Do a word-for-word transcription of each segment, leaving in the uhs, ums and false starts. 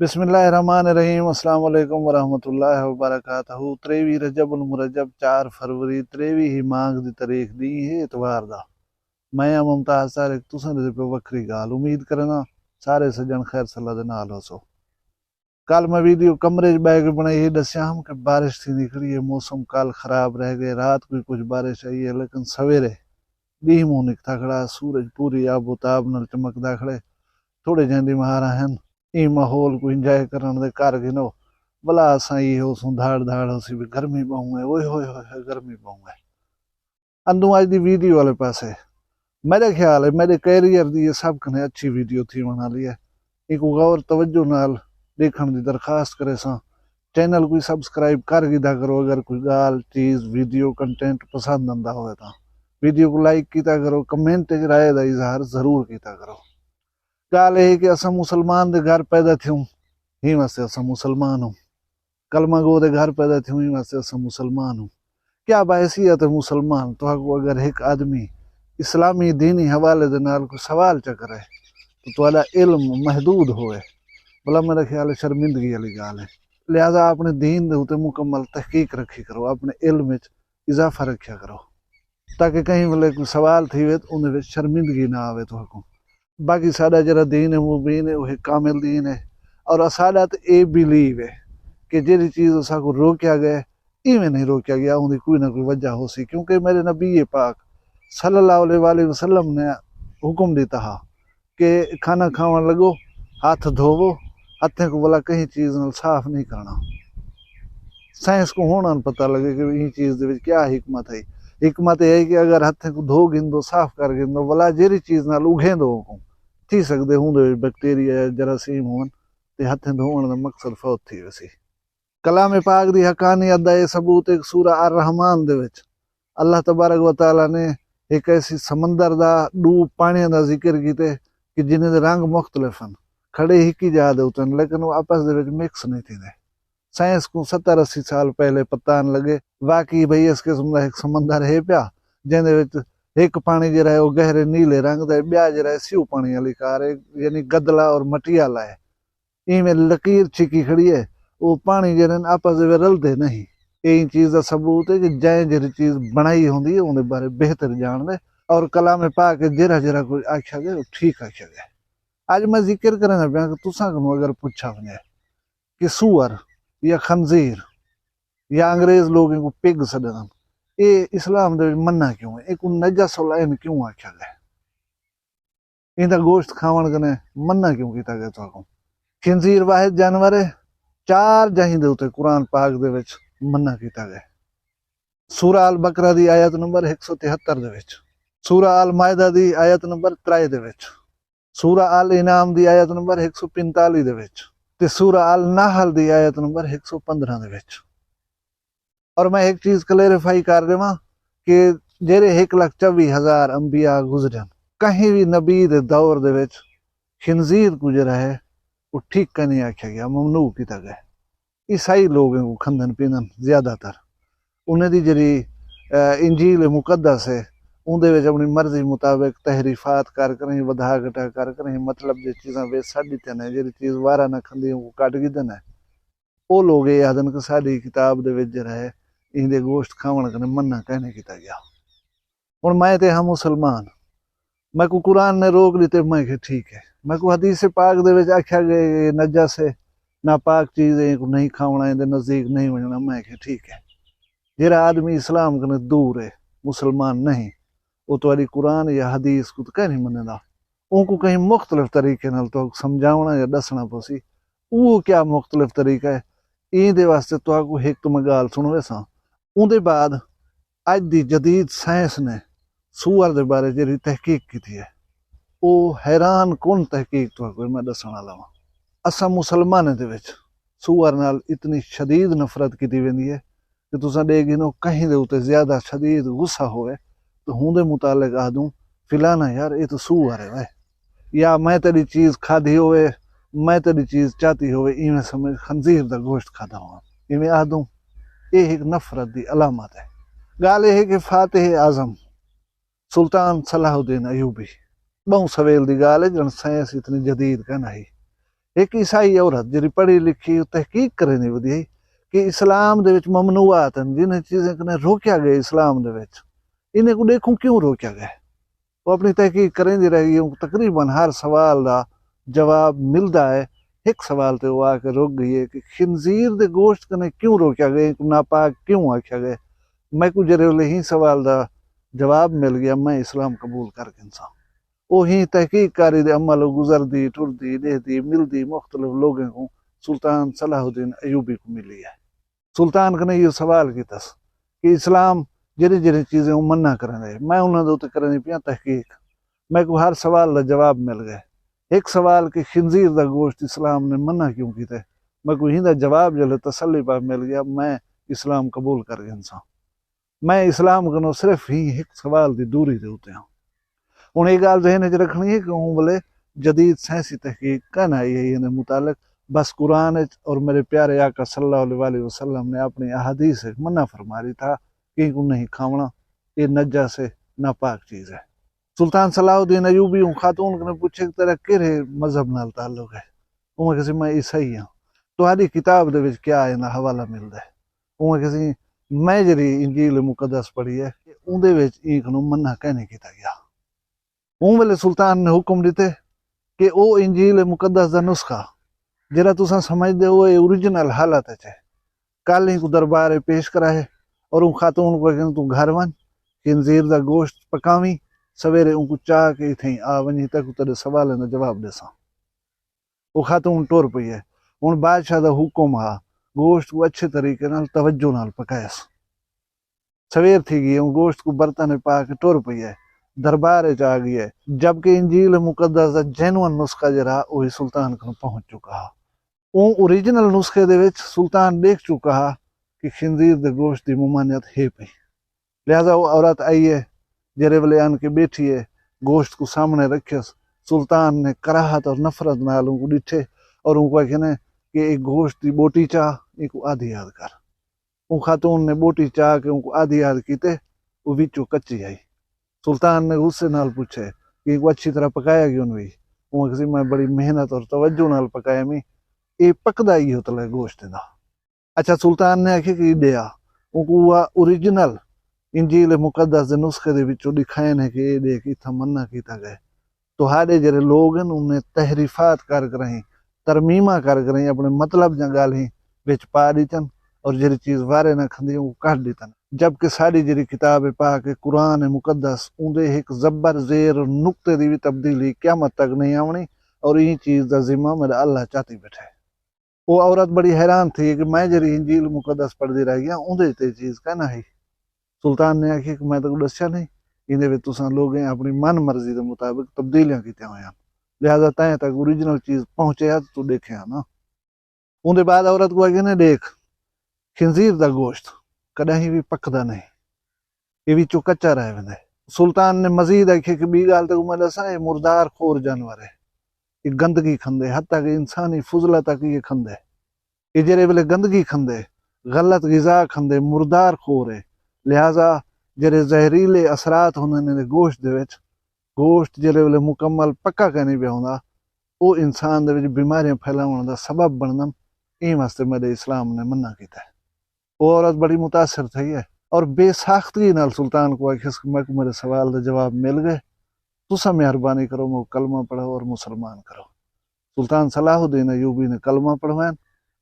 بسم اللہ الرحمن الرحیم۔ السلام علیکم ورحمۃ اللہ وبرکاتہ۔ تریوی رجب المرجب، چار فروری، تریوی ہی مانگ دی تاریخ، ݙینہہ ہے اتوار دا۔ میں ہاں ممتاز طارق، تساں ݙیہدے پیو وکھری ڳالھ۔ امید کرینداں سارے سڄݨ خیر صلاح دے نال ہوسو۔ کل میں ویڈیو کمرے اچ ٻہہ کے بݨائی ہے، ݙسیا ہم کہ بارش تھیندی کھڑی ہے، موسم کل خراب رہ ڳئے، رات کوں کجھ بارش آئی ہے، لیکن سویرے ݙینہہ منہ نکتا کھڑا، سورج پوری آب و تاب نال چمکدا کھڑے، تھوڑے جہیں ݙینہوار ہن۔ ایں ماحول کوں انجوائے کرݨ دے کر گھنو، ولا اساں ایں ہوسوں دھاڑ دھاڑ ہوسی وی گرمی ٻہوں ہے، اوئے ہوئے ہوئے ہوئے، گرمی ٻہوں ہے۔ اندوں اڄ دی ویڈیو والے پاسے، میݙا خیال ہے میݙے کیریئر دی اے سب کنیں اچھی ویڈیو تھیوݨ والی ہے۔ اینکوں غور توجہ نال ݙیکھݨ دی درخواست کریساں۔ چینل کوں سبسکرائب کر گھدا کرو، اگر کوئی ڳالھ، چیز، ویڈیو، کنٹینٹ پسند آندا ہووے تاں ویڈیو کوں لائک کیتا کرو، کمنٹ اچ رائے دا اظہار ضرور کیتا کرو۔ ڳالھ اے ہے کہ اساں مسلمان دے گھر پیدا تھیوں، ایں واسطے اساں مسلمان ہوں۔ کلمہ گو دے گھر پیدا تھیوں، ایں واسطے اساں مسلمان ہوں۔ کیا بحیثیت مسلمان تہاکوں اگر ہک آدمی اسلامی دینی حوالے دے نال کوئی سوال چا کرے تو تہاݙا علم محدود ہوئے، بھلا میݙا خیال ہے شرمندگی والی ڳالھ ہے۔ لہذا اپݨے دین دے اتے مکمل تحقیق رکھی کرو، اپݨے علم وچ اضافہ رکھیا کرو، تاکہ کہیں ویلے کوئی سوال تھیوے تاں اوندے وچ شرمندگی نہ آوے تہاکوں۔ باقی ساݙا جیڑھا دین ہے مبین ہے، او ہک کامل دین ہے، اور اساݙا تے اے بلیو ہے کہ جیڑھی چیز اساکوں روکیا ڳئے، ایویں نہیں روکیا ڳیا، اوندی کوئی نہ کوئی وجہ ہوسی، کیونکہ میرے نبی پاک صلی اللہ علیہ وآلہ وسلم نے حکم ݙتا ہا کہ کھانا کھاوݨ لڳو، ہتھ دھوو، ہتھیں کوں ولا کہیں چیز نال صاف نہیں کرݨا۔ سائنس کوں ہݨ پتہ لڳے کہ ایں چیز دے وچ کیا حکمت ہے۔ حکمت اے ہے کہ اگر ہتھیں کوں دھو گھندو، صاف کر گھندو، ولا جیڑھی چیز نال اگھیندو اوکوں، تھی سڳدے ہوندے وچ بیکٹیریا یا جراثیم ہوون تے ہتھیں دھووݨ دا مقصد فوت تھی ویسی۔ کلام پاک دی حقانیت دا اے ثبوت ہے کہ سورہ الرحمن دے وچ اللہ تبارک و تعالیٰ نے ہک ایسی سمندر دا ݙو پاݨیاں دا ذکر کیتے کہ جنہیں دے رنگ مختلف ہن، کھڑے ہکی جاہ دے اتے ہن، لیکن او آپس دے وچ مکس نہیں تھیندے۔ سائنس کوں ستر اسی سال پہلے پتہ آن لڳے، واقعی بھئی اس قسم دا ہک سمندر ہے پیا، جیندے وچ ہک پاݨی جیڑھا ہے او گہرے نیلے رنگ دا ہے، ٻیا جیڑھا ہے سیو پاݨی والی کار ہے، یعنی گدلا اور مٹی والا ہے۔ ایویں لکیر چھکی کھڑی ہے، او پاݨی جیڑھے ہن آپس دے وچ رلدے نہیں۔ اے ایں چیز دا ثبوت ہے کہ جئیں جیڑھی چیز بݨائی ہوندی ہے اوندے بارے بہتر ڄاݨدے، اور کلام پاک جیڑھا جیڑھا کجھ آکھیا ڳئے او ٹھیک آکھیا ڳئے۔ اڄ میں ذکر کریندا پیاں کہ تساں کنوں اگر پچھا ونڄے کہ سوئر یا خنزیر یا انگریز لوگ اینکوں پگ سݙدن، اے اسلام دے وچ منع کیوں ہے؟ اینکوں نجس العین کیوں آکھیا ڳئے؟ ایندا گوشت کھاوݨ کنیں منع کیوں کیتا ڳئے تہاکوں؟ خنزیر واحد جانور ہے، چار جہیں دے اتے قرآن پاک دے وچ منع کیتا ڳئے۔ سورہ البقرہ دی آیت نمبر ہک سو تہتر دے وچ، سورہ المائدہ دی آیت نمبر ترائے دے وچ، سورہ الانعام دی آیت نمبر ہک سو پنتالیس دے وچ، تے سورہ النحل دی آیت نمبر ہک سو پندرہ دے وچ۔ اور میں ہک چیز کلیریفائی کر ݙیواں کہ جیڑھے ہک لکھ چوی ہزار انبیاء گزرن، کہیں وی نبی دے دور دے وچ خنزیر کوں جیڑھا ہے او ٹھیک کائنی آکھیا ڳیا، ممنوع کیتا ڳئے۔ عیسائی لوگ اینکوں کھندن پیندن زیادہ تر۔ انہیں دی جیڑھی، آ، انجیل مقدس ہے، اوندے وچ اپݨی مرضی مطابق تحریفات کر کریں، ودھا گھٹا کر کریں، مطلب جے چیزاں وچ سٹ ݙتیاں نے، جیڑھی چیز وارا نہ کھندی اونکوں کٹ گھدن ہے۔ او لوگ اے آہدن کہ ساݙی کتاب دے وچ جیڑھا ہے ایندے گوشت کھاوݨ کنیں منع کائنی کیتا ڳیا۔ ہݨ میں تے ہاں مسلمان، میکوں قرآن نے روک ݙتے، میں کہے ٹھیک ہے۔ میکوں حدیث پاک دے وچ آکھیا ڳئے اے نجس ہے، ناپاک چیز ہے، اینکوں نہیں کھاوݨا، ایندے نزدیک نہیں ونڄݨا، میں کہے ٹھیک ہے۔ جیڑھا آدمی اسلام کنیں دور ہے، مسلمان نہیں، او تہاݙی قرآن یا حدیث کوں تاں کائنی منیندا۔ اونکوں کہیں مختلف طریقے نال تہاکوں سمجھاوݨا یا ݙسݨا پوسی۔ او کیا مختلف طریقہ ہے؟ ایں دے واسطے تہاکوں ہک میں ڳالھ سݨویساں۔ اوندے بعد اڄ دی جدید سائنس نے سوئر دے بارے جیڑھی تحقیق کیتی ہے، او حیران کن تحقیق تہاکوں میں ݙسݨ والا ہاں۔ اساں مسلمانیں دے وچ سوئر نال اتنی شدید نفرت کیتی ویندی ہے کہ تساں ݙیکھ گھنو کہیں دے اتے زیادہ شدید غصہ ہووے تاں ہوندے متعلق آہدوں، فلانا یار، اے تاں سوئر ہے وے، یا میں تیݙی چیز کھادی ہووے، میں تیݙی چیز چاتی ہووے، ایویں سمجھ خنزیر دا گوشت کھادا ہوواں، ایویں آہدوں۔ اے ہک نفرت دی علامت ہے۔ ڳالھ اے ہے کہ فاتح اعظم سلطان صلاح الدین ایوبی، ٻہوں سویل دی ڳالھ ہے، ڄݨ سائنس اتنی جدید کائنی ہئی۔ ہک عیسائی عورت جیڑھی پڑھی لکھی، او تحقیق کریندی ودی ہئی کہ اسلام دے وچ ممنوعات ہن، جنہیں چیزیں کنے روکیا ڳئے اسلام دے وچ، انہیں کوں ݙیکھوں کیوں روکیا ڳئے۔ او اپݨی تحقیق کریندی رہ ڳئی، اونکوں تقریباً ہر سوال دا جواب ملدا ہے۔ ہک سوال تے او آ کے رک ڳئی ہے کہ خنزیر دے گوشت کنے کیوں روکیا ڳئے، اینکوں ناپاک کیوں آکھیا ڳئے؟ میکوں جیڑھے ویلے ہی سوال دا جواب مل ڳیا، میں اسلام قبول کر گھنساں۔ او ہی تحقیق کاری دے عمل گزردی، ٹردی، ݙیہدی، ملدی مختلف لوگیں کوں سلطان صلاح الدین ایوبی کوں ملی ہے۔ سلطان کنے ایہو سوال کیتس کہ اسلام جیڑھیں جیڑھیں چیزیں او منع کریندے، میں انہاں دے اتے کریندی پیاں تحقیق۔ میکوں ہر سوال دا جواب مل ڳئے۔ ہک سوال کہ خنزیر دا گوشت اسلام نے منع کیوں کیتے، میکوں ہیندا جواب جیلے تسلی پا مل ڳیا، میں اسلام قبول کر گھنساں۔ میں اسلام کنوں صرف ہی ہک سوال دی دوری دے اتے ہاں۔ ہݨ اے ڳالھ ذہن اچ رکھݨی ہے کہ اوں ویلے جدید سائنسی تحقیق کائناں آئی ہئی ایندے متعلق، بس قرآن اچ اور میرے پیارے آقا صلی اللہ علیہ وآلہ وسلم نے اپݨی احادیث اچ منع فرما ݙتا کہ اینکوں نہیں کھاوݨا، اے نجس ہے، ناپاک چیز ہے۔ سلطان صلاح الدین ایوبی اوں خاتون کنے پچھے کہ تیݙا کیڑھے مذہب نال تعلق ہے؟ اوں آکھسی میں عیسائی ہاں۔ تہاݙی کتاب دے وچ کیا ایندا حوالہ ملدا ہے؟ اوں آکھسی میں جیڑھی انجیل مقدس پڑھی ہے، اوندے وچ ایں کنوں منع کائنی کیتا ڳیا۔ اوں ویلے سلطان نے حکم ݙتے کہ او انجیل مقدس دا نسخہ جیڑھا تساں سمجھدے ہو اے اوریجنل حالت اچ ہے، کل اینکوں دربار اچ پیش کرائے اور اوں خاتون کوں آکھے توں گھر ونڄ، خنزیر دا گوشت پکاویں، سویرے اونکوں چا کے اتھائیں آ ونڄیں، تیکوں تیݙے سوالیں دا جواب ݙیساں۔ او خاتون ٹر پئی ہے۔ ہݨ بادشاہ دا حکم ہا، گوشت کوں اچھے طریقے نال توجہ نال پکائیس۔ سویر تھی ڳئی ہے، اوں گوشت کوں برتن اچ پا کے ٹر پئی ہے، دربار اچ آ ڳئی ہے، جبکہ انجیل مقدس دا جینوئن نسخہ جیڑھا اوہی سلطان کن پہنچ چکا ہا۔ اوں اوریجنل نسخے دے وچ سلطان ݙیکھ چکا ہا کہ خنزیر دے گوشت دی ممانعت ہے پئی۔ لہذا او عورت آئی ہے، جیڑھے ویلے آن کے ٻیٹھی ہے، گوشت کوں سامݨے رکھیس، سلطان نے کراہت اور نفرت نال اونکوں ݙٹھے اور اونکوں آکھے نے کہ اے گوشت دی ٻوٹی چا، اینکوں آدھی آدھ کر۔ اوں خاتون نے ٻوٹی چا کے اونکوں آدھی آدھ کیتے، او وچوں کچی ہئی۔ سلطان نے غصے نال پچھے کہ اینکوں اچھی طرح پکایا کیوں نوی؟ اوں آکھسی میں بڑی محنت اور توجہ نال پکایا می، اے پکدا ایہو تلے گوشت دا۔ اچھا، سلطان نے آکھیا کہ ݙیا۔ اونکوں اوہا اوریجنل انجیل مقدس دے نسخے دے وچوں ݙکھائن ہے کہ اے ݙیکھ اتھاں منع کیتا ڳئے۔ تہاݙے جیڑھے لوگ ہن انہیں تحریفات کر کرہیں، ترمیماں کر کرہیں اپݨے مطلب دیاں ڳالھیں وچ پا ݙتن اور جیڑھی چیز وارے نہ کھندی اونکوں کڈھ ݙتن، جبکہ ساݙی جیڑھی کتاب پاک ہے قرآن مقدس اوندے ہک زبر زیر نقطے دی وی تبدیلی قیامت تک نہیں آوݨی اور ایں چیز دا ذمہ میݙا اللہ چاتی ٻیٹھے۔ او عورت بڑی حیران تھی کہ میں جیڑھی انجیل مقدس پڑھدی رہ ڳیاں، اوندے تے چیز کائناں ہئی۔ سلطان نے آکھیا کہ میں تیکوں ݙسیا نہیں، ایندے وچ تساں لوگیں اپݨی من مرضی دے مطابق تبدیلیاں کیتیاں ہوئیاں ہن، لہذا تائیں تک اوریجنل چیز پہنچے ہا تاں توں ݙیکھے ہا نا۔ اوندے بعد عورت کوں آکھیا نے ݙیکھ، خنزیر دا گوشت کݙاہیں وی پکدا نہیں، اے وچوں کچا رہ ویندے۔ سلطان نے مزید آکھیا کہ ٻی ڳالھ تیکوں میں ݙساں، اے مردار خور جانور ہے، اے گندگی کھندے، حتیٰ کہ انسانی فضلہ تک اے کھندے۔ اے جیڑھے ویلے گندگی کھندے، غلط غذا کھندے، مردار خور ہے، لہذا جیڑھے زہریلے اثرات ہوندن ایندے گوشت دے وچ، گوشت جیڑھے ویلے مکمل پکا کائنی پیا ہوندا، او انسان دے وچ بیماریاں پھیلاوݨ دا سبب بݨدن، ایں واسطے میݙے اسلام نے منع کیتا ہے۔ او عورت بڑی متاثر تھئی ہے اور بے ساختگی نال سلطان کوں آکھیس کہ میکوں میݙے سوال دا جواب مل ڳئے، تساں مہربانی کرو میکوں کلمہ پڑھاؤ اور مسلمان کرو۔ سلطان صلاح الدین ایوبی نے کلمہ پڑھوائن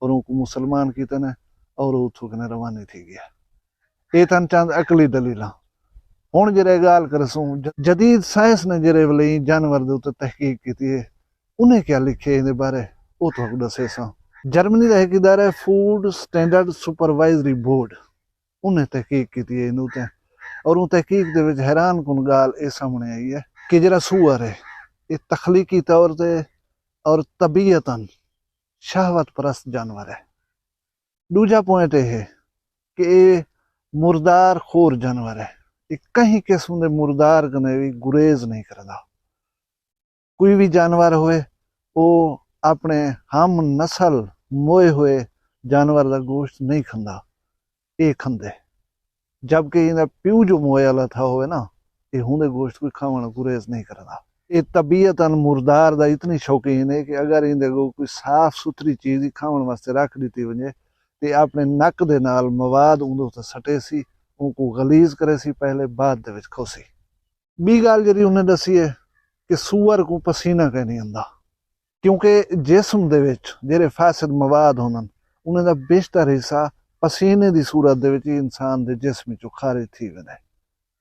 اور اونکوں مسلمان کیتے نے اور او اتھوں کنے روانی تھی ڳیا۔ اے تھن چند عقلی دلیلاں۔ ہݨ جیڑھے ڳالھ کرسوں ج-، جدید سائنس نے جیڑھے ویلے ایں جانور دے اتے تحقیق کیتی ہے، انہیں کیا لکھے ایندے بارے، او تہاکوں ݙسیساں۔ جرمنی دا ہک ادارہ ہے فوڈ سٹینڈرڈ سپروائزری بورڈ، انہیں تحقیق کیتی ہے ایندے اتے، اور اوں تحقیق دے وچ حیران کن ڳالھ اے سامݨے آئی ہے کہ جیڑھا سوئر ہے، اے تخلیقی طور تے اور طبیعتاً شہوت پرست جانور ہے۔ ݙوجھا پوائنٹ اے ہے کہ اے مردار خور جانور ہے، اے کہیں قسم دے مردار کنے وی گریز نہیں کردا۔ کوئی وی جانور ہوئے، او اپݨے ہم نسل موئے ہوئے جانور دا گوشت نہیں کھندا، اے کھندے۔ جبکہ ایندا پیو جو موئے والا تھا ہوئے نا، اے ہوندے گوشت کوئی کھاوݨ گریز نہیں کردا۔ اے طبیعتاً مردار دا اتنی شوقین ہے کہ اگر ایندے اڳوں کوئی صاف ستھری چیز ہی کھاوݨ واسطے رکھ ݙتی ونڄے تے اپݨے نک دے نال مواد اوندے اتے سٹیسی، اونکوں غلیظ کریسی، پہلے بعد دے وچ کھوسی۔ ٻی ڳالھ جیڑھی انہیں ݙسی ہے کہ سوئر کوں پسینہ کائنی آندا، کیونکہ جسم دے وچ جیڑھے فاسد مواد ہوندن، انہیں دا بیشتر حصہ پسینے دی صورت دے وچ ہی انسان دے جسم وچوں خارج تھی ویندے۔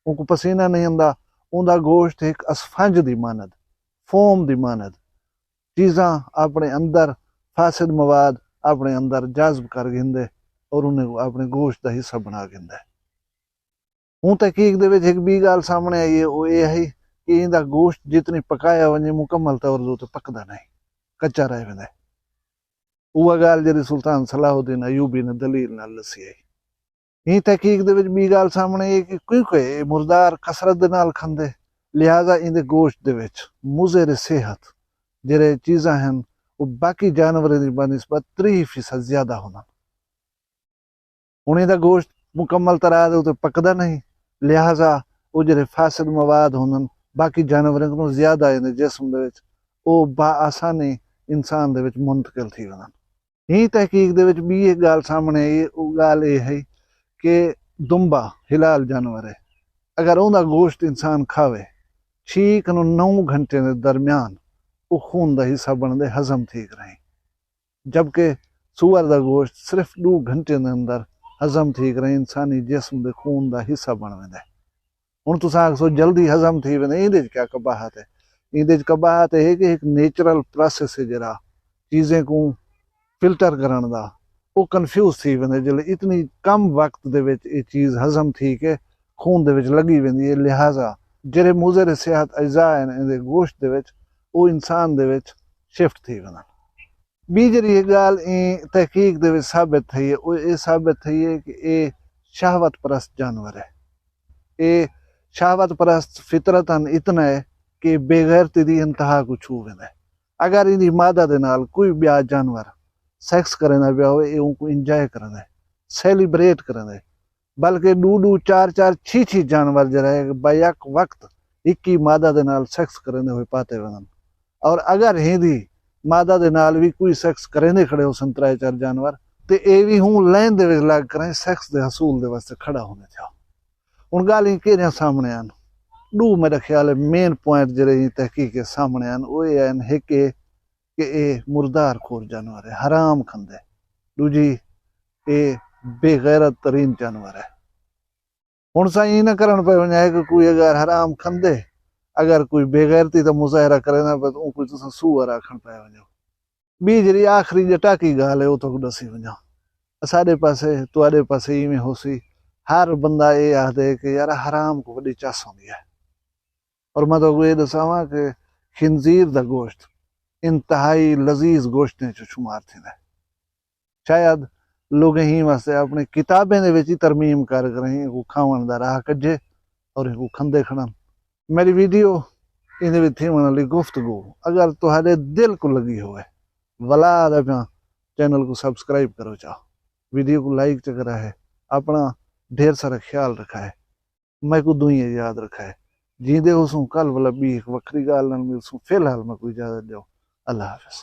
اونکوں پسینہ نہیں آندا۔ اوندا گوشت ہک اسفنج دی مانند، فوم دی مانند، چیزاں اپݨے اندر، فاسد مواد اپݨے اندر جذب کر گھندے اور انہیں کوں اپݨے گوشت دا حصہ بݨا گھندے۔ ہوں تحقیق دے وچ ہک ٻی ڳالھ سامݨے آئی ہے، او اے ہئی کہ ایندا گوشت جتنی پکایا ونڄے، مکمل طور دے اتے پکدا نہیں، کچا رہ ویندے۔ اوہا ڳالھ جیڑھی سلطان صلاح الدین ایوبی نے دلیل نال ݙسی ہئی۔ ایں تحقیق دے وچ ٻی ڳالھ سامݨے اے کہ کیونکہ اے مردار کثرت دے نال کھندے، لہذا ایندے گوشت دے وچ مضر صحت جیڑھے چیزاں ہن، او باقی جانوریں دی بنسبت تریہہ فیصد زیادہ ہوندن۔ ہݨ ایندا گوشت مکمل طرح دے اتے پکدا نہیں، لہذا او جیڑھے فاسد مواد ہوندن، باقی جانوریں کنوں زیادہ ایندے جسم دے وچ، او بآسانی انسان دے وچ منتقل تھی ویندن۔ ایں تحقیق دے وچ ٻی ہک ڳالھ سامݨے آئی، او ڳالھ اے ہئی کہ دمبا حلال جانور ہے، اگر اوندا گوشت انسان کھاوے، چھی کنوں نو گھنٹے دے درمیان او خون دا حصہ بݨدے، ہضم تھی کرائیں، جبکہ سوئر دا گوشت صرف ݙو گھنٹے دے اندر ہضم تھی کرائیں انسانی جسم دے خون دا حصہ بݨ ویندے۔ ہݨ تساں آکھسو جلدی ہضم تھی ویندے، ایندے وچ کیا قباحت ہے؟ ایندے وچ قباحت اے ہے کہ ہک نیچرل پروسیس ہے جیڑھا چیزیں کوں فلٹر کرݨ دا، او کنفیوز تھی ویندے۔ جیلے اتنی کم وقت دے وچ اے چیز ہضم تھی کے خون دے وچ لڳی ویندی ہے، لہذا جیڑھے مضر صحت اجزاء ہن ایندے گوشت دے وچ، او انسان دے وچ شفٹ تھی ویندن۔ ٻی جیڑھی ہک ڳالھ ایں تحقیق دے وچ ثابت تھئی ہے، او اے ثابت تھئی ہے کہ اے شہوت پرست جانور ہے۔ اے شہوت پرست فطرتاً اتنا ہے کہ بے غیرتی دی انتہا کوں چھو ویندے۔ اگر ایندی مادہ دے نال کوئی ٻیا جانور سیکس کریندا پیا ہووے، اے اونکوں انجوائے کریندے، سیلیبریٹ کریندے، بلکہ ݙو ݙو، چار چار، چھی چھی جانور جیڑھا ہے بیک وقت ہکی مادہ دے نال سیکس کریندے ہوئے پاتے ویندن۔ اور اگر ہیندی مادہ دے نال وی کوئی سیکس کریندے کھڑے ہوسن ترائے چار جانور، تے اے وی ہوں لین دے وچ لڳ کرائیں سیکس دے حصول دے واسطے کھڑا ہوندے تھیا۔ ہݨ ڳالھیں کیڑھیاں سامݨے آن؟ ݙو میݙا خیال ہے مین پوائنٹ جیڑھے ایں تحقیق اچ سامݨے آن، او اے آن، ہک اے کہ اے مردار خور جانور ہے، حرام کھندے۔ ݙوجھی، اے بے غیرت ترین جانور ہے۔ ہݨ سائیں ایں نہ کرݨ پئے ونڄائے کہ کوئی اگر حرام کھندے، اگر کوئی بے غیرتی دا مظاہرہ کریندا پئے تاں اونکوں تساں سوئر آکھݨ پئے ونڄو۔ ٻی جیڑھی آخری ڄٹاکی ڳالھ ہے، او تہاکوں ݙسی ونڄاں۔ اساݙے پاسے، تہاݙے پاسے ایویں ہوسی، ہر بندہ اے آہدے کہ یار حرام کوں وݙی چس ہوندی ہے۔ اور میں تہاکوں اے ݙساواں کہ خنزیر دا گوشت انتہائی لذیذ گوشتیں چوں شمار تھیندا ہے۔ شاید لوگیں ایں واسطے اپݨی کتابیں دے وچ ہی ترمیم کر کر ایں کوں کھاوݨ دا راہ کڈھے اور ایں کوں کھندے کھڑن۔ میݙی ویڈیو ایندے وچ تھیوݨ والی گفتگو اگر تہاݙے دل کوں لڳی ہووے، ولا آہدا پیاں، چینل کوں سبسکرائب کرو چا، ویڈیو کوں لائک چا کرائے، اپݨا ڈھیر سارا خیال رکھائے۔ میکوں دعائیں یاد رکھائے۔ جیندے ہوسوں کل ولا ٻی ہک وکھری ڳالھ نال ملسوں۔ فی الحال میکوں اجازت ݙیو۔ اللہ حافظ۔